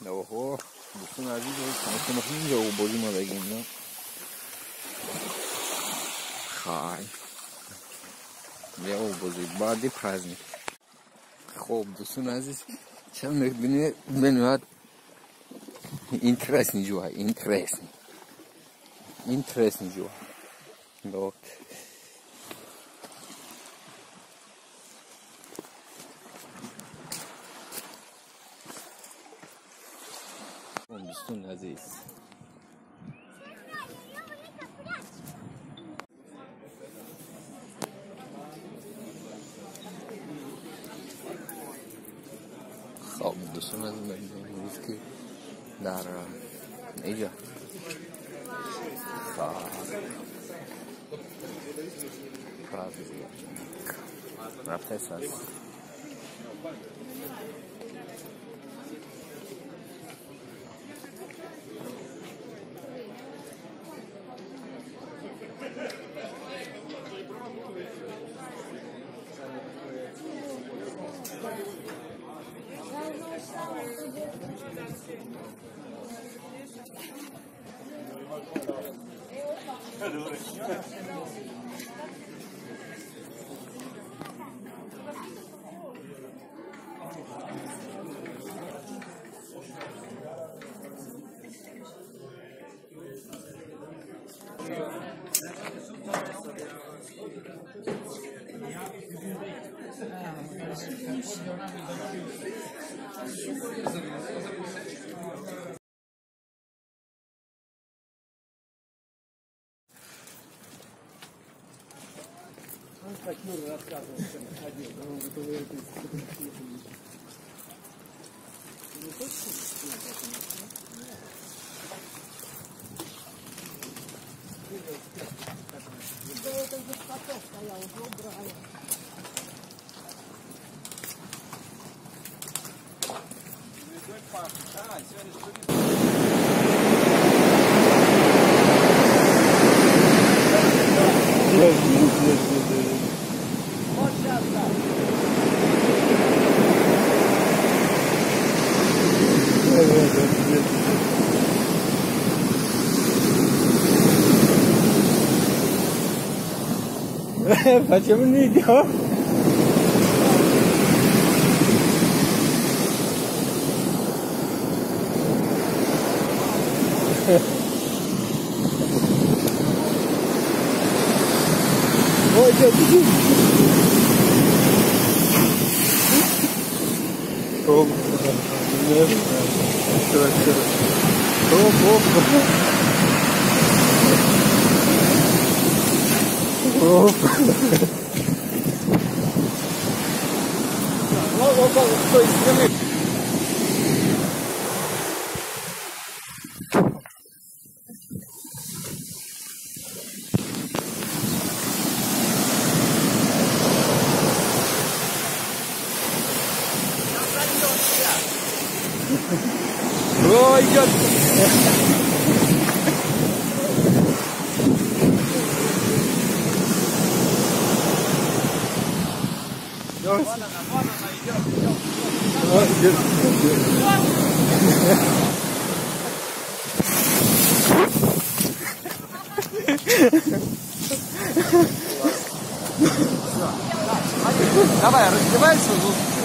Оҳо, дӯстони азиз, тамошо мекунем, инҷо оббозӣ мадагим, на? Хай. Я оббозӣ баъди праздник. Хоб, дӯстони азиз, чанд мебинед, бениҳоят интересный ҷоа, интересный. Интересный ҷоа. Вот. Дӯстони азиз. Хоб, дӯстони азиз, мебинем имрӯз ки дар иҷа праздник рафтааст аст. Так Юра рассказывал, что он ходил, он говорит, ну точно? Да это заготовка, я уже убрала. Почему не идет? Ой, что ты? Оп, оп, оп. С той стены. О, идет! Вон она, идет, идет, идет. Давай, раздевайся.